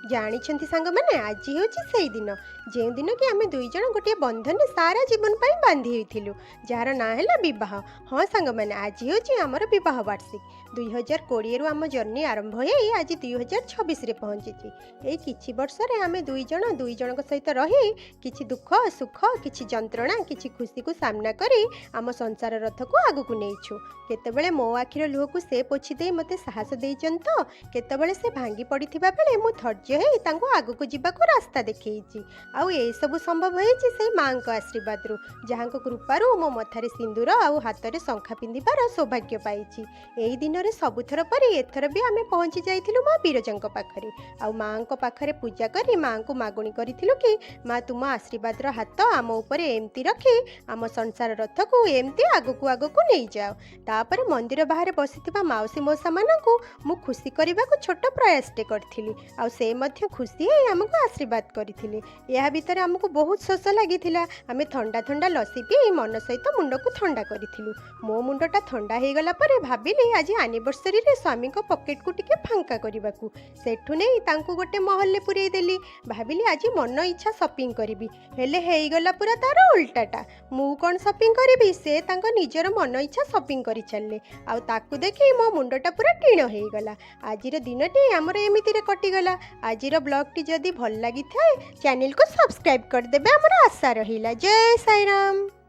ଜାଣିଛନ୍ତି ସାଙ୍ଗମାନେ, ଆଜି ହେଉଛି ସେଇ ଦିନ, ଯେଉଁଦିନ କି ଆମେ ଦୁଇ ଜଣ ଗୋଟିଏ ବନ୍ଧନରେ ସାରା ଜୀବନ ପାଇଁ ବାନ୍ଧି ହୋଇଥିଲୁ, ଯାହାର ନାଁ ହେଲା ବିବାହ। ହଁ ସାଙ୍ଗମାନେ, ଆଜି ହେଉଛି ଆମର ବିବାହ ବାର୍ଷିକୀ। 2020ରୁ ଆମ ଜର୍ଣ୍ଣି ଆରମ୍ଭ ହେଇ ଆଜି 2026ରେ ପହଞ୍ଚିଛି। ଏଇ କିଛି ବର୍ଷରେ ଆମେ ଦୁଇ ଜଣ ଦୁଇ ଜଣଙ୍କ ସହିତ ରହି କିଛି ଦୁଃଖ ସୁଖ, କିଛି ଯନ୍ତ୍ରଣା, କିଛି ଖୁସିକୁ ସାମ୍ନା କରି ଆମ ସଂସାର ରଥକୁ ଆଗକୁ ନେଇଛୁ। କେତେବେଳେ ମୋ ଆଖିର ଲୁହକୁ ସେ ପୋଛି ଦେଇ ମୋତେ ସାହସ ଦେଇଛନ୍ତି ତ କେତେବେଳେ ସେ ଭାଙ୍ଗି ପଡ଼ିଥିବା ବେଳେ ମୁଁ ଧୈର୍ଯ୍ୟ ହେଇ ତାଙ୍କୁ ଆଗକୁ ଯିବାକୁ ରାସ୍ତା ଦେଖେଇଛି। ଆଉ ଏସବୁ ସମ୍ଭବ ହେଇଛି ସେଇ ମାଆଙ୍କ ଆଶୀର୍ବାଦରୁ, ଯାହାଙ୍କ କୃପାରୁ ମୋ ମଥାରେ ସିନ୍ଦୁର ଆଉ ହାତରେ ଶଙ୍ଖା ପିନ୍ଧିବାର ସୌଭାଗ୍ୟ ପାଇଛି। ଏଇ ଦିନରେ ସବୁଥର ପରି ଏଥର ବି ଆମେ ପହଞ୍ଚି ଯାଇଥିଲୁ ମା ବିରଜାଙ୍କ ପାଖରେ। ଆଉ ମାଆଙ୍କ ପାଖରେ ପୂଜା କରି ମାଆଙ୍କୁ ମାଗୁଣି କରିଥିଲୁ କି ମା, ତୁମ ଆଶୀର୍ବାଦର ହାତ ଆମ ଉପରେ ଏମିତି ରଖି ଆମ ସଂସାର ରଥକୁ ଏମିତି ଆଗକୁ ଆଗକୁ ନେଇଯାଅ। ତାପରେ ମନ୍ଦିର ବାହାରେ ବସିଥିବା ମାଉସୀ ମଉସାମାନଙ୍କୁ ମୁଁ ଖୁସି କରିବାକୁ ଛୋଟ ପ୍ରୟାସଟେ କରିଥିଲି, ଆଉ ସେ ମଧ୍ୟ ଖୁସି ହେଇ ଆମକୁ ଆଶୀର୍ବାଦ କରିଥିଲେ। ଏହା ଭିତରେ ଆମକୁ ବହୁତ ଶୋଷ ଲାଗିଥିଲା। ଆମେ ଥଣ୍ଡା ଥଣ୍ଡା ଲସି ପିଇ ମନ ସହିତ ମୁଣ୍ଡକୁ ଥଣ୍ଡା କରିଥିଲୁ। ମୋ ମୁଣ୍ଡଟା ଥଣ୍ଡା ହେଇଗଲା ପରେ ଭାବିଲି ଆଜି ଆନିଭର୍ସରୀରେ ସ୍ୱାମୀଙ୍କ ପକେଟକୁ ଟିକେ ଫାଙ୍କା କରିବାକୁ। ସେଠୁ ନେଇ ତାଙ୍କୁ ଗୋଟେ ମହଲରେ ପୁରେଇ ଦେଲି। ଭାବିଲି ଆଜି ମନ ଇଚ୍ଛା ସପିଂ କରିବି, ହେଲେ ହେଇଗଲା ପୁରା ତାର ଉଲ୍ଟାଟା। ମୁଁ କ'ଣ ସପିଂ କରିବି, ସେ ତାଙ୍କ ନିଜର ମନ ଇଚ୍ଛା ସପିଂ କରି ଚାଲିଲେ, ଆଉ ତାକୁ ଦେଖି ମୋ ମୁଣ୍ଡଟା ପୁରା ଟିଣ ହେଇଗଲା। ଆଜିର ଦିନଟି ଆମର ଏମିତିରେ କଟିଗଲା। ଆଜିର ବ୍ଲଗ୍ଟି ଯଦି ଭଲ ଲାଗିଥାଏ, ଚ୍ୟାନେଲକୁ ସବସ୍କ୍ରାଇବ୍ କରିଦେବେ, ଆମର ଆଶା ରହିଲା। ଜୟ ସାଇରାମ।